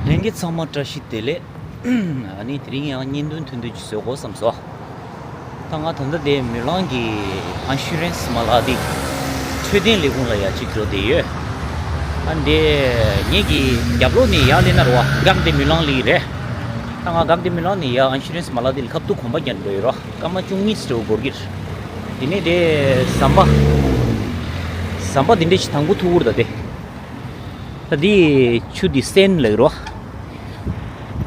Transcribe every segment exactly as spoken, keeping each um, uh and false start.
ལྷན་རྒྱས་ཚང་མ་བཀྲ་ཤིས་བདེ་ལེགས། ཨ་ནི་དེ་རིང་ཡང་བརྙན་ཐུང་ཐུང་ཐུང་ཅིག་བཟོ་དགོས་བསམ་སོང་། ད་ང་ད་ལྟ་དེ་མུན་ལང་གི་ཨན་ཤུ་རན་སི་མ་ལག་འདི་འཕྲོད་བསྟེན་ལས་ཁུངས་ལ་ཡ་གཅིག་འགྲོ་བསྡད་ཡོད། ཨ་འདི་ངེད་ཀྱི་རྒྱབ་ལོགས་ནས་ཡར་སླེབས་ན་རོ་བ་འགག་འདི་མུན་ལང་ལི་རེད། ད་ང་འགག་འདི་མུན་ལང་ནས་ཡ་ཨན་ཤུ་རན་སི་མ་ལག་འདི་ལ་ཁ་ཐུག་གོམ་པ་རྒྱག་འགྲོ་ཡོད་རོ། སྐར་མ་བཅུ་གཉིས་འགྲོ་འགོར་གྱི་རེད། དེ་ནས་དེ་ཟམ་པ། ཟམ་པ་འདི་འདྲས་ཞིག་དང་པོ་ཐུག་གི་རེད་ད་དེ། ད་འདི་ཆུ་འདི་སེན་ལབ་རོ།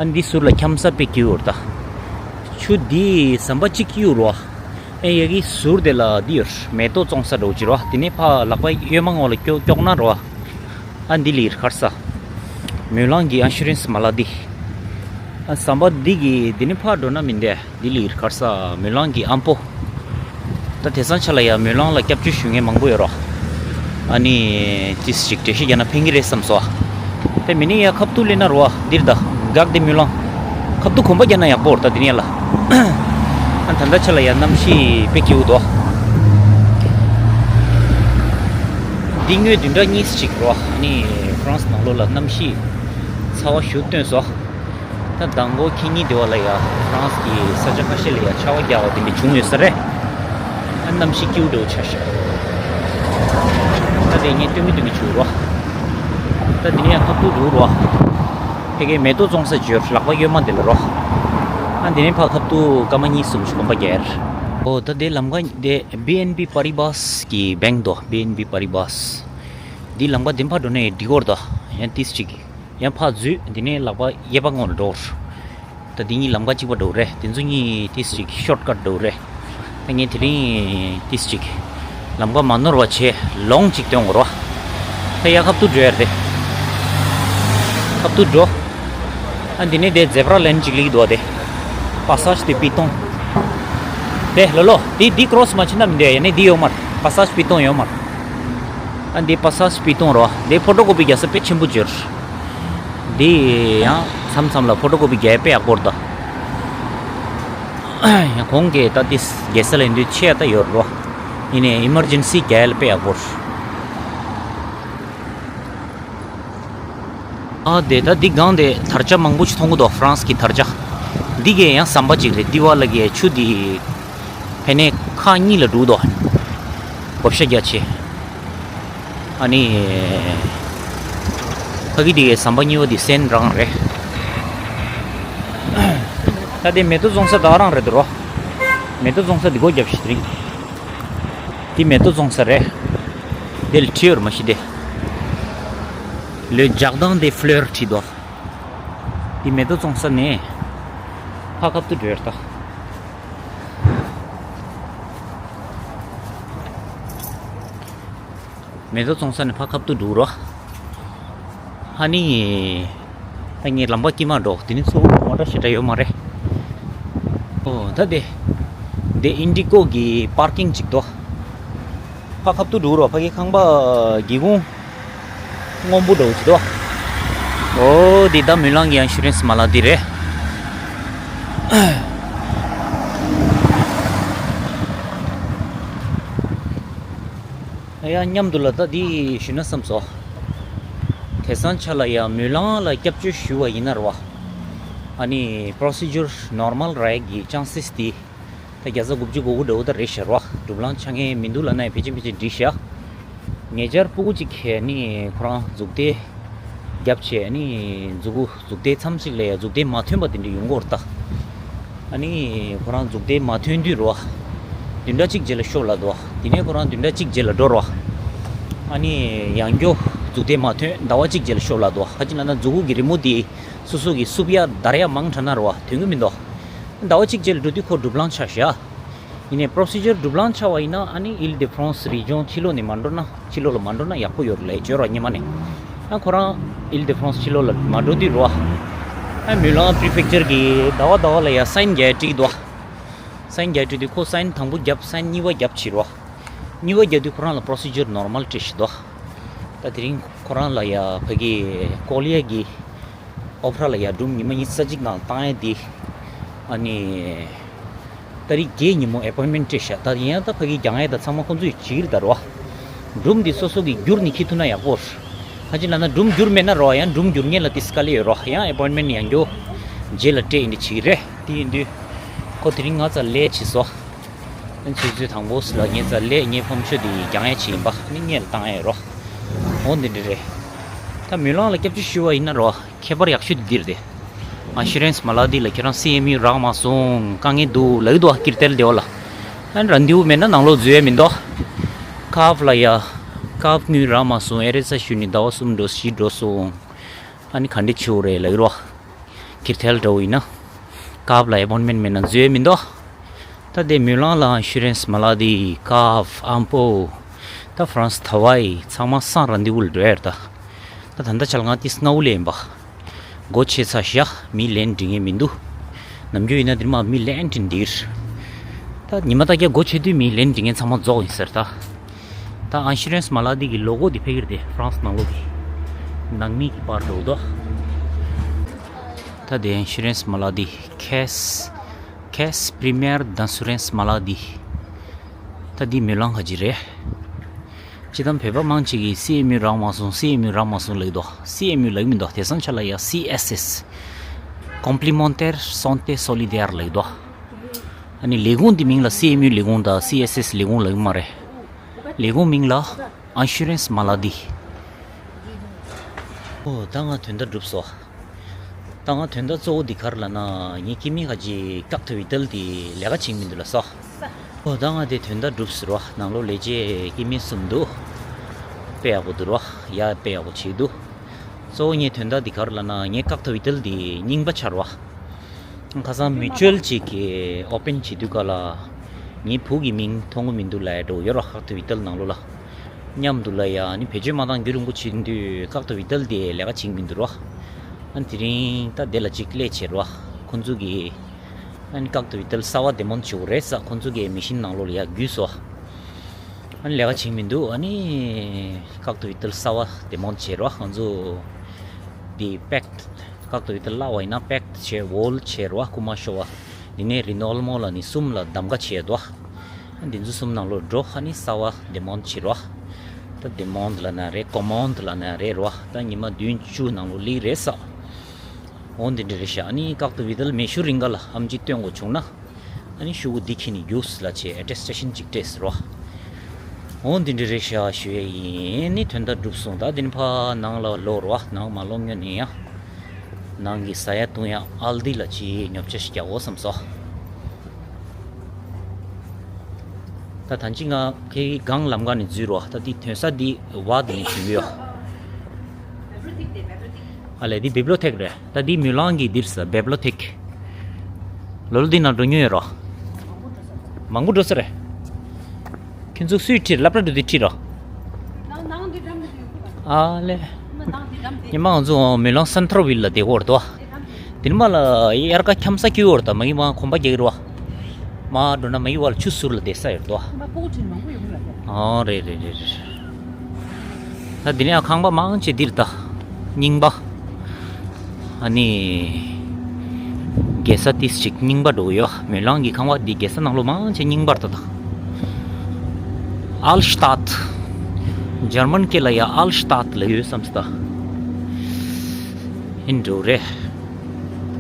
ཨ་འདི་ཟུར་ལ་འཁྱམ་ས་དཔེ་སྐྱིད་ཡོད་རེད་ད། ཆུ་འདི་ཟམ་པ་གཅིག་སྐྱིད་ཡོད་རོ། ཨེ་ཡ་གི་ཟུར་དེ་ལ་འདི་ཡོད་མེ་ཏོག་བཙོང་ས་འདྲ་བོ་ཅིག་རོ། དེ་ནས་ཕར་ལག་པ་གཡོན་མ་ངོ་ལ་ཀྱོག་ཀྱོག་ན་རོ། ཨ་འདི་ལི་ཁར་ས། མུན་ལང་གི་ཨན་ཤུ་རན་སི་མ་ལག་འདི། ཨ་ཟམ་པ་འདི་གི་འདི་ནས་ཕར་འགྲོ་ན་མི་འདས། ལྡི་ལི་ཡི་ཁར་ས་མུན་ལང་གི་ཨམ་པོ། ད་དེང་སང་ཆ་ལ་ཡ་མུན་ལང་ལ་སྐྱབས་བཅོལ་ཞུ་མཁན་མང་པོ་ཡོད་རོ། ཨ་ནི་ཅིས་ཅིག་འགྲེལ་བཤད་རྒྱག་ན་ཕན་གི་རེད་བསམ་སོང་། དེ་མིན་ནི་ཡ་ཁ་ཐུག་སླེབས་ན་རོ་འདིར་ད་འགག་དེ་མུན་ལང་། ཁ་ཐུག་གོམ་པ་རྒྱག་ན་ཡག་པོ་རེད་ད་དེ་ནས་ཡ་ལ། ཨ་ད་ལྟ་ཆ་ལ་ཡ་གནམ་གཤིས་དཔེ་སྐྱིད་པོ་འདུག་འདི་སྔོན་བདུན་ཕྲག་གཉིས་ཅིག་རོ་ཨ་ནི་ཧྥ་རན་སི་ནང་ལོགས་ལ་གནམ་གཤིས་ཚ་བ་ཞེ་པོ་སྟོན་སོང་། ད་མདང་དགོང་ཁ་ཉིན་དེ་བ་ལ་ཡ་ཧྥ་རན་སི་གི་ས་ཆ་ཁ་ཤས་ལ་ཡ་ཆར་པ་རྒྱག་པ་དེ་འདྲ་བྱུང་ཡོད་ས་རེད། ཨ་གནམ་གཤིས་སྐྱིད་པོ་འདྲ་བོ་ཆགས་ཤག་ད་དེ་ངས་སྟོན་གི་སྟོན་གི་བྱུང་རོ། ད་དེ་ནས་ཡ་ཁ་ཐུག་འགྲོ་རོ། ཕ་གིའི་མེ་ཏོག་བཙོང་ས་བརྗོད་ལག་པ་གཡོན་མ་དེ་ལ་རོ། ཨ་དེ་ནས་ཕར་ཁ་ཐུག་སྐར་མ་གཉིས་གསུམ་ཞིག་གོམ་པ་རྒྱག་ཡ་རེད། ཨོ་ད་དེ་ལམ་ཁ་དེ་བི་ཨེན་བི་པ་རི་བཱས་ཀྱི་བེང་དོ་བི་ཨེན་བི་པ་རི་བཱས། འདི་ལམ་ཁ་དེ་ཕར་འགྲོ་ནས་འགྲིག་གོ་རེད་ད། ཡང་ཏིས་ཅིག་ཡང་ཕར་འཛུལ་འདི་ནས་ལག་པ་གཡས་པ་ངོས་ལ་འགྲོ། ད་འདི་གཉིས་ལམ་ཁ་གཅིག་པ་འགྲོ་རེད་དེ་ཚོ་གཉིས་ཏིས་ཅིག་ཤོར་ཀཊ་འགྲོ་རེད། ད་ངས་དེ་རིང་ཏིས་ཅིག་ལམ་ཁ་མ་ནོར་བ་བྱས་ལོང་ཅིག་སྟོན་དགོས་རོ། ད་ཡ་ཁ་ཐུག་འགྲོ་ཡ་རེད། ཁ་ཐུག་འགྲོ། ཨ་འདི་ནས་དེ་ཛེ་བྷ་ར་ལེན་ཅིག་ལིག་འདུག་དེ། པ་སཱཇ་དེ་པི་ཏོང་། དེ་ལོ་ལོ་དེ་དེ་ཀྲོ་སི་མ་བྱེད་ན་མི་འདོད་ཡ་ནས་དེ་ཡོད་མ་རེད་པ་སཱཇ་པི་ཏོང་ཡོད་མ་རེད། ཨ་འདི་པ་སཱཇ་པི་ཏོང་རོ་དེ་ཕོ་ཊོ་ཀོ་པི་རྒྱག་ས་དཔེ་ཆེན་པོ་བྱོས། འདི་ཡང་མཚམས་མཚམས་ལ་ཕོ་ཊོ་ཀོ་པི་རྒྱག་ཡ་དཔེ་ཡག་པོ་རེད་ད། ཡང་གོང་གི་ད་ཏིས་རྒྱལ་ས་ལ་ཡིན་དུས་ཆེ་ཡ་ད་ཡོད་རོ། ཡིན་ནའི་ཨི་མར་ཇེན་སི་རྒྱག་ཡ་ལ་དཔེ་ཡག་པོ་རེད། ཨ་དེ་ད་འདི་སྒང་དེ་དར་ཆ་མང་པོ་ཞིག་མཐོང་གི་འདུག་ཧྥ་རན་སི་གི་དར་ཆ། འདི་གས་ཡང་ཟམ་པ་ཅིག་རེད་འདི་བ་ལ་གས་ཆུ་འདི། ཕན་ནས་ཁག་གཉིས་ལ་འགྲོ་གི་འདུག་བགོ་བཤའ་རྒྱ་ཆེ། ཨ་ནི། ཕ་གི་འདི་གས་ཟམ་པ་གཉིས་པ་འདི་སེན་རང་རེད། ད་དེ་མེ་ཏོག་བཙོང་ས་ད་རང་རེད་འདུག་རོ། མེ་ཏོག་བཙོང་ས་འདི་སྒོ་རྒྱབ་ཤིག་དེ་རིང་། འདི་མེ་ཏོག་བཙོང་ས་རེད། དེ་ལ་བྲིས་ཡོད་རེད་མ་གཞི་དེ། Le jardin des fleurs བྲིས་འདུག་འདི་མེ་ཏོག་བཙོང་ས་ནས། ཕར་ཁ་ཐུག་འགྲོ་ཡ་རེད་ད། མེ་ཏོག་བཙོང་ས་ནས་ཕར་ཁ་ཐུག་འགྲོ་རོགས། ཧ་ནི། ད་ངས་ལམ་ཁ་དཀྱིལ་མ་འགྲོ་དེ་ནི་ཚུར་མོ་ཊ་ཞེ་དྲག་ཡོད་མ་རེད། ཨོ་ད་དེ། དེ་ཨིན་ཌི་ཀོ་གི་པར་ཀིང་ཅིག་འདུག་ཕར་ཁ་ཐུག་འགྲོ་རོགས་ཕ་གི་ཁང་པ་སྒེའུ་ཁུང་སྔོན་པོ་འདྲ་བོ་ཅིག་འདུག་ཨོ་འདི་ད་མུན་ལང་གི་ཨན་ཤུ་རན་སི་མ་ལག་འདི་རེད། ཡ་མཉམ་དུ་ལ་ད་འདི་ཞུས་ན་བསམ་སོང་། དེང་སང་ཆ་ལ་ཡ་མུན་ལང་ལ་སྐྱབས་བཅོལ་ཞུ་བ་ཡིན་ན་རེད་བ། ཨ་ནི་པྲོ་སི་ཇར་ནོར་མལ་རག་གི་ཅན་སིས་དེ། ད་བརྒྱ་ཆ་དགུ་བཅུ་གོ་དགུ་འདྲ་བོ་ད་རེད་ཤག་རེད་བ། གྲུབ་ལང་ཆགས་མཁན་མི་འདུག་ལབ་ན་ཡང་ཕལ་ཆེར་ཕལ་ཆེར་འགྲིག་ཤག་ཉེ་ཆར་སྤུ་གུ་གཅིག་གིས་ནི་ཁོ་རང་མཛུབ་ཐེལ་བརྒྱབ་བྱས་ནི་མཛུབ་གུ་མཛུབ་ཐེལ་མཚམས་གཅིག་ལ་ཡ་མཛུབ་ཐེལ་མ་ཐོན་པ་དེ་འདྲ་ཡོང་གི་ཡོད་རེད་ད། ཨ་ནི་ཁོ་རང་མཛུབ་ཐེལ་མ་ཐོན་དུས་རེད་བ། བདུན་ཕྲག་གཅིག་རྗེས་ལ་ཤོག་ལབ་འདུག་བ། དེ་ནས་ཁོ་རང་བདུན་ཕྲག་གཅིག་རྗེས་ལ་འགྲོ་རེད་བ། ཨ་ནི་ཡང་སྐྱར་མཛུབ་ཐེལ་མ་ཐོན་ཟླ་བ་གཅིག་རྗེས་ལ་ཤོག་ལབ་འདུག་བ། ཁ་ཅིག་ལབ་ན་མཛུབ་གུ་གི་རི་མོ་དེ་སོ་སོ་གི་བསུབ་ཡ་བརྡར་ཡ་མང་དྲགས་ན་རེད་བ་དོན་གི་མི་འདུག་ཟླ་བ་གཅིག་རྗེས་ལ་འགྲོ་དུས་ཁོ་གྲུབ་ལང་ཆགས་ཤག་ཡིན་ནའི་པྲོ་སི་ཇར་གྲུབ་ལང་ཆགས་པ་ཡིན་ན་ཨ་ནི་ཨིལ་ཌི་ཕྲོང་སི་རི་ཇོན་ཕྱི་ལོགས་ནས་མ་འགྲོ་ན་ཕྱི་ལོགས་ལ་མ་འགྲོ་ན་ཡག་པོ་ཡོད་རེད་ལབ་བརྗོད་རོགས་སྔོན་མ་ནས། ཨ་ཁོ་རང་ཨིལ་ཌི་ཕྲོང་སི་ཕྱི་ལོགས་ལ་མ་འགྲོ་དུས་རེད་བ། ཨ་མུན་ལང་པི་རི་ཕེག་ཅར་གི་ཟླ་བ་ཟླ་བ་ལ་ཡ་སའིན་རྒྱག་ཡ་བྲིས་འདུག་བ། སའིན་རྒྱག་ཡ་བྲིས་དུས་ཁོ་སའིན་དང་པོ་བརྒྱབ་སའིན་གཉིས་པ་བརྒྱབ་བྱས་རེད་བ། གཉིས་པ་རྒྱག་དུས་ཁོ་རང་ལ་པྲོ་སི་ཇར་ནོར་མལ་བྲིས་བཞག་འདུག་ད་དེ་རིང་ཁོ་རང་ལ་ཡ་ཕ་གི་ཀོ་ལི་ཡ་གི་ཨོ་པ་ར་ལ་ཡ་སྒྲུང་ཉི་མ་ཉི་ཤུ་རྩ་གཅིག་ནང་བཏང་ཡ་དེ། ཨ་ནི། ཏ་རིག་བརྒྱད་ཉིན་མོ་ཨེ་པོན་མེན་སྤྲད་ཤག་ད་ཡིན་ཡང་ད་ཕ་གི་རྒྱག་ཡ་ད་ཚང་མ་ཁོང་ཚོས་བྱེད་ཀྱི་རེད་ད་རོ། སྒྲུང་འདི་སོ་སོ་གི་བསྒྱུར་ནས་འཁྱེར་ཐུབ་ན་ཡག་པོ་རེད། ཁ་ཅིག་ལབ་ན་སྒྲུང་བསྒྱུར་མེད་ན་རོ། ཡང་སྒྲུང་བསྒྱུར་མཁན་ལ་ཏིས་དཀའ་ལས་ཡོད་རོ། ཡང་appointment་ཡང་རྒྱུ་རྗེས་ལ་སྤྲད་ཡིན་འདི་བྱེད་ཀྱི་རེད། དེ་ཡིན་དུས་ཁོ་དེ་རིང་ང་ཚ་ལས་བྱེད་སོ། ཨན་ཆུ་ཚོད་དང་པོ་ལ་ངས་ཚ་ལས་ངའི་ཕོམ་ཆུ་དེ་རྒྱང་ཡ་བྱེད་ཡིན་པ་ནི་ངས་ལ་བཏང་ཡ་ཡོད་རོ། འོ་འདི་འདྲ་རེད། ད་མུན་ལང་ལ་སྐྱབས་བཅོལ་ཞུ་བ་ཡིན་ན་རོ། ཁྱད་པར་ཡག་ཤོས་དེ་འདིར་དེ། Assurance Maladie་ལ་ཁྱེད་རང་CMU་རག་མ་སོང་དཀའ་ངལ་འདུག་ལབ་ཀྱི་འདུག་ཀིར་ཏལ་དེ་བ་ལ། ཨན་རན་དེའུ་མེད་ན་ནང་ལོགས་འཛུལ་ཡ་མི་འདུག་ཁབ་ལ་ཡ། ཁབ་དངུལ་རག་མ་སོང་ཨེ་རེ་ས་ཞུ་ནི་ཟླ་བ་གསུམ་འགྲོ་བཞི་འགྲོ་སོང་། ཨ་ནི་ག་འདྲ་བྱེད་དགོས་རེད་ལབ་ཀྱི་རོ། ཀིར་ཏལ་འདྲ་བོ་ཡིན་ན། ཁབ་ལ་appointment་མེད་ན་འཛུལ་ཡ་མི་འདུག་ད་དེ་མུན་ལང་ལ་Assurance Maladie་ཁབ་ཨམ་པོ། ད་France་ཐ་ཝའི་ཚང་མ་སང་རན་དེའུ་ལ་འགྲོ་ཡ་རེད་ད། ད་ད་ལྟ་ཆ་ལ་ང་ཏིས་སྔ་བོ་ལས་ཡིན་པ། སྒོ་ཕྱེ་ཚར་ཤག་མི་ལན་འགྲིག་ངེས་མི་འདུག་ནམ་རྒྱུན་ཡིན་ན་འདིར་མ་མི་ལན་འགྲིག་འདིར། ད་ཉི་མ་ལྟར་རྒྱ་སྒོ་ཕྱེ་དུས་མི་ལན་འགྲིག་ངེས་ཚང་མ་རྫོགས་ཡིན་ཟེར་ད། ད་Assurance Maladie་གི་ལོ་གོ་འདི་ཕེབས་ཀྱི་རེད་དེ་France་ནང་ལོགས་ཀྱི། ནང་མི་གི་པར་འགྲོ་འདུག་ད་དེ་Assurance Maladie་Caisse Caisse Primaire d'Assurance Maladie། ད་འདི་མུན་ལང་ཁ་ཅིག་རེད། སྤྱིར་བཏང་བོད་པ་མང་ཆེ་གིས་CMU་རག་མ་སོང་CMU་རག་མ་སོང་ལབ་ཀྱི་འདུག CMU་ལབ་ཀྱི་མི་འདུག་དེང་སང་ཆ་ལ་ཡ་CSS། Complémentaire Santé Solidaire་ལབ་ཀྱི་འདུག་ཨ་ནི་ལས་ཁུངས་འདི་མིང་ལ་CMU་ལས་ཁུངས་དང་CSS་ལས་ཁུངས་ལབ་ཀྱི་མ་རེད། ལས་ཁུངས་མིང་ལ་Assurance Maladie། ཨོ་ད་ང་དོན་དག་འགྲུབ་སོང་། ད་ང་དོན་དག་གཙོ་བོ་འདི་ག་རེ་ལབ་ན་ངའི་སྐྱེ་དམན་ཁ་ཅིག་ཀག་ཏུ་བི་ཏལ་དེ་ལས་ཀ་བྱེད་ཀྱི་མི་འདུག་ལབ་སོང་། ཨོ་ད་ང་དེ་དོན་དག་འགྲུབ་ཟེར་བ་ནང་ལོགས་ལས་བྱེད་སྐྱེ་དམན་གསུམ་འདུག་དཔེ་ཡག་པོ་འདུག་ར་ཡ་དཔེ་ཡག་པོ་བྱེད་འདུག་གཙོ་བོ་ངའི་དོན་དག་འདི་ག་རེ་ལབ་ན་ངའི་ཀག་ཏུ་བི་ཏལ་དེ་རྙིང་པ་ཆགས་ར། ཁ་སང་མི་ཅུ་ཨལ་ཅིག་གིས་ཨོ་པན་བྱེད་དུས་ག་ལ། ངའི་བུ་གི་མིང་མཐོང་གི་མི་འདུག་ལབ་ཡ་འགྲོ་ཡོད་ར་ཀག་ཏུ་བི་ཏལ་ནང་ལོགས་ལ། མཉམ་དུ་ལ་ཡ་ནི་བེད་སྤྱོད་མ་བཏང་རྒྱུན་རིང་པོ་བྱེད་དུས་ཀག་ཏུ་བི་ཏལ་དེ་ལས་ཀ་བྱེད་མི་འདུག་ར། ཨ་ནི་དེ་རིང་ད་དེ་ལ་ཅིག་ལས་བྱེད་ར། ཁོང་ཚོ་གིས་ཨ་ནི་ཀག་ཏུ་བི་ཏལ་གསར་བ་དེ་མོན་བྱེད་དགོས་རེད་ས་ཁོང་ཚོ་གིས་མི་ཤིན་ནང་ལོགས་ལ་ཡ་བརྒྱུས་སོ། ཨ་ནི་ལས་ཀ་བྱེད་མི་འདུག་ཨ་ནི་ཀག་ཏུ་བི་ཏལ་གསར་བ་དེ་མོན་བྱེད་ར་ཁོང་ཚོ། དེ་པེག་ཀག་ཏུ་བི་ཏལ་བརླག་པ་ཡིན་ན་པེག་བྱས་ཝོལ་བྱས་ར་རྐུ་མ་ཤོར་བ། དེ་ནས་རི་ནོལ་མོ་ལ་ནི་གསུམ་ལ་གདམ་ག་བྱས་འདུག་ཨ་འདི་ཚོ་གསུམ་ནང་ལོགས་འགྲོ་ཧ་ནི་གསར་བ་དེ་མོན་བྱེད་ར། ད་དེ་མོན་ལ་ན་རེད་ཀོ་མོན་ལ་ན་རེད་ར་ད་ཉི་མ་བདུན་བཅུ་ནང་ལོགས་ལི་རེད་ས། འོ་འདི་འདྲ་རེད་ཤག་ཨ་ནི་ཀག་ཏུ་བི་ཏལ་མེ་ཤུ་རིང་ག་ལ་ཨམ་ཅི་སྟོན་དགོས་བྱུང་ན། ཨ་ནི་ཤུ་གུ་འདི་ཁྱེར་ནས་རྒྱུགས་ལ་བྱས་ཨེ་ཊེ་སི་ཊེ་ཤན་གཅིག་སྤྲད་ཟེར་རོ། འོ་འདི་འདྲ་རེད་ཤག་ཞུ་ཡ་ཡིན་ནི་དོན་དག་འགྲུབ་སོང་ད་འདི་ནི་ཕ་ནང་ལ་ལོག་རོ་ནང་མ་ལོག་སྔོན་ནས་ཡ། ནང་གི་ཟ་ཡ་བཏུང་ཡ་ཨལ་ཌི་ལ་ཅིག་ཉོ་ཆ་ཞིག་རྒྱག་འོ་བསམ་སོ། ད་ད་ཅི་ང་ཁའི་སྒང་ལམ་ཁ་ནས་འཛུལ་རོ་ད་འདི་ཐོན་ས་འདི་བ་འདི་ནས་འཛུལ་ཡོ། ཨ་ལས་འདི་བི་བི་ལོ་ཐེག་རེད། ད་འདི་མུན་ལང་གི་འདིར་ས་བི་བི་ལོ་ཐེག་ལོ་ལོ་འདི་ནང་འགྲོ་མྱོང་ཡོད་རོ། མང་པོ་འགྲོ་ས་རེད། ཁྱོད་ཚོ་སུས་ཁྲིད་སློབ་གྲྭ་འགྲོ་དུས་ཁྲིད་རོ། ཨ་ལས། ཉི་མ་ང་ཚོ་མུན་ལང་སན་ཐར་ཝིལ་ལ་བསྡད་ཀྱི་ཡོད་རེད་དོ། དེ་ནས་མ་ལ་དབྱར་ཁ་འཁྱམ་ས་སྐྱིད་པོ་རེད་ད་མ་གི་མ་གོམ་པ་རྒྱག་གི་རེད་བ། མ་འགྲོ་ན་མ་གི་བ་ལ་ཆུ་ཟུར་ལ་བསྡད་ས་ཡོད་རེད་དོ། ཨ་རེད་རེད་རེད་རེད། ད་འདི་ནས་ཁང་པ་མང་ཆེ་འདིར་ད། རྙིང་པ། ཨ་ནི། རྒྱལ་ས་ཏིས་ཅིག་རྙིང་པ་འགྲོ་གི་ཡོད། མུན་ལང་གི་ཁང་པ་འདི་རྒྱལ་ས་ནང་ལོགས་མང་ཆེ་རྙིང་པར་ད་ད། ཨལ་ཤི་ཏཱད། འཇར་མན་སྐད་ལ་ཡ་ཨལ་ཤི་ཏཱད་ལ་ཡོད་བསམ་སི་ད། ཨིན་འགྲོ་རེད།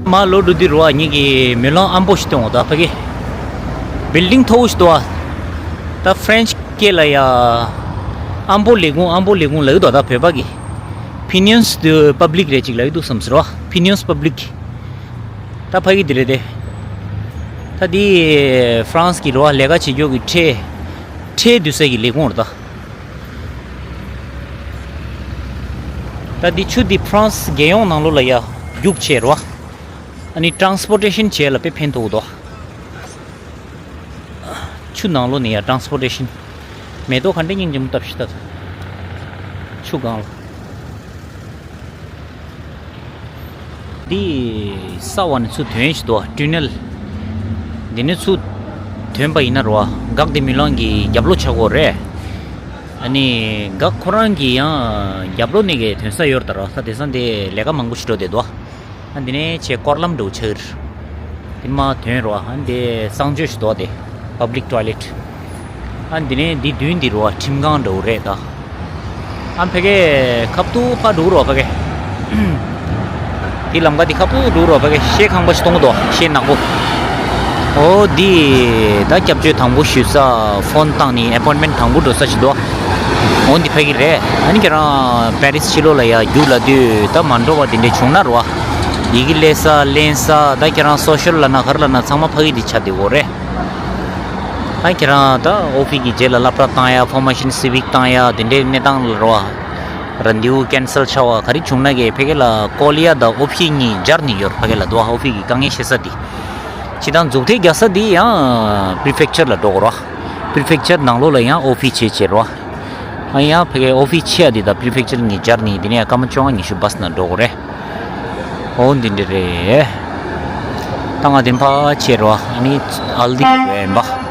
མ་ལོ་འགྲོ་དུས་རུ་བ་ཉིད་ཀྱི་མེ་ལོང་ཨམ་པོ་ཞིག་སྟོན་འོ་ད་ཕ་གི། བིལ་ཌིང་མཐོ་བོ་ཞིག་འདུག་བ། ད་ཧྥ་རན་ཆི་སྐད་ལ་ཡ། ཨམ་པོ་ལས་ཁུངས་ཨམ་པོ་ལས་ཁུངས་ལབ་ཀྱི་འདུག་ད་བོད་པ་གི། Opinions de public་རེད་ཅིག་ལབ་ཀྱི་འདུག་བསམ་ཟེར་བ། Opinions public། ད་ཕ་གི་འདི་རེད་དེ། ད་འདི་ཧྥ་རན་སི་གི་རུ་བ་ལས་ཀ་བྱེད་རྒྱུ་གི་ཁྲལ། ཁྲལ་བསྡུ་ས་གི་ལས་ཁུངས་རེད་ད། ད་འདི་ཆུ་འདི་ཧྥ་རན་སི་རྒྱལ་ཡོངས་ནང་ལོགས་ལ་ཡ་རྒྱུག་བྱས་རོ། ཨ་ནི་ཊ་རན་སི་པོར་ཊེ་ཤན་བྱས་ལ་དཔེ་ཕན་ཐོགས་འདུག་ཆུ་ནང་ལོགས་ནས་ཡ་ཊ་རན་སི་པོར་ཊེ་ཤན། མེ་ཏོག་ག་འདྲ་སྙིང་རྗེ་མོ་བཏབ་ཤི་ད། ཆུ་སྒང་ལ། འདི་ས་བ་ནས་ཚུར་ཐོན་ཞིག་འདུག་ཊུ་ནེལ། འདི་ནས་ཚུར་ཐོན་པ་ཡིན་ན་རོ། འགག་འདི་མི་ལང་གི་རྒྱབ་ལོགས་ཆགས་ཀྱི་ཡོད་རེད། ཨ་ནི་འགག་ཁོ་རང་གི་ཡང་རྒྱབ་ལོགས་ནས་གི་ཐོན་ས་ཡོད་རེད་ད་རོ། ད་དེང་སང་འདི་ལས་ཀ་མང་པོ་ཞིག་འགྲོ་བསྡད་འདུག་ཨ་འདི་ནས་ཆེ་སྐོར་ལམ་འགྲོ་ཆགས་རེད། དེ་མ་ཐོན་རོ། ཨ་འདི་གསང་སྤྱོད་ཞིག་འདུག་སྟེ། Public toilet། ཨ་འདི་ནས་འདི་མདུན་འདི་རོ་ཁྲིམས་ཁང་འགྲོ་རེད་ད། ཨ་ཕ་གི་ཁ་ཐུག་ཕར་འགྲོ་རོགས་ཕ་གི། དེ་ལམ་ཁ་དེ་ཁ་ཐུག་འགྲོ་རོགས་ཕ་གི། ཤེལ་ཁང་པ་ཞིག་མཐོང་གི་འདུག་ཤེལ་ནག་པོ། ཨོ་འདི་ད་སྐྱབས་བཅོལ་དང་པོ་ཞུ་ས། ཕོན་བཏང་ནས་ཨེ་པོན་མེན་དང་པོ་འགྲོ་ས་ཞིག་འདུག་ཨོ་འདི་ཕ་གི་རེད། ཨ་ནི་ཁྱེད་རང་པེ་རིས་ཕྱི་ལོགས་ལ་ཡ་རྒྱུགས་ལ་དུས་ད་མ་འགྲོ་བ་དེ་འདྲས་བྱུང་ན་རོ། ཡི་གེ་ལས་ས་ལེན་ས། ད་ཁྱེད་རང་སོ་ཤལ་ལབ་ན་ག་རེ་ལབ་ན་ཚང་མ་ཕ་གི་དེ་ཆགས་བསྡད་ཡོད་རེད། ཨ་ཁྱེད་རང་ད་ཨོ་ཕི་གི་རྗེས་ལ་སློབ་གྲྭ་བཏང་ཡ། ཕོར་མེ་ཤན་སི་བིག་བཏང་ཡ། དེ་འདྲའི་གནས་སྟངས་ལ་རོ། རན་དེའུ་ཀན་སལ་ཆགས་པ་ག་རེ་བྱུང་ན་གི་ཕ་གི་ལ་ཀོ་ལི་ཡ་དང་ཨོ་ཕི་གཉིས་སྦྱར་ནས་ཡོད་ཕ་གི་ལ་འདུག་ཨོ་ཕི་གི་དཀའ་ངལ་བཤད་ས་དེ། སྤྱིར་བཏང་མཛུབ་ཐེལ་རྒྱག་ས་དེ་ཡང་པི་རི་ཕེག་ཅར་ལ་འགྲོ་དགོས་རོ། པི་རི་ཕེག་ཅར་ནང་ལོགས་ལ་ཡང་ཨོ་ཕི་བྱེད་བྱེད་རོ། ཨ་ཡང་ཕ་གི་ཨོ་ཕི་ཆེ་ཡ་དེ་དང་པི་རི་ཕེག་ཅར་གཉིས་སྦྱར་ནས་དེ་ནས་སྐར་མ་བཅོ་ལྔ་ཉི་ཤུ་བཱས་ནང་འགྲོ་དགོས་རེད། འོ་འདི་འདྲ་རེད། ད་ང་དེ་ཕར་ཕྱིན་རོགས། ཨ་ནི་ཨལ་དི་ཡིན་པ།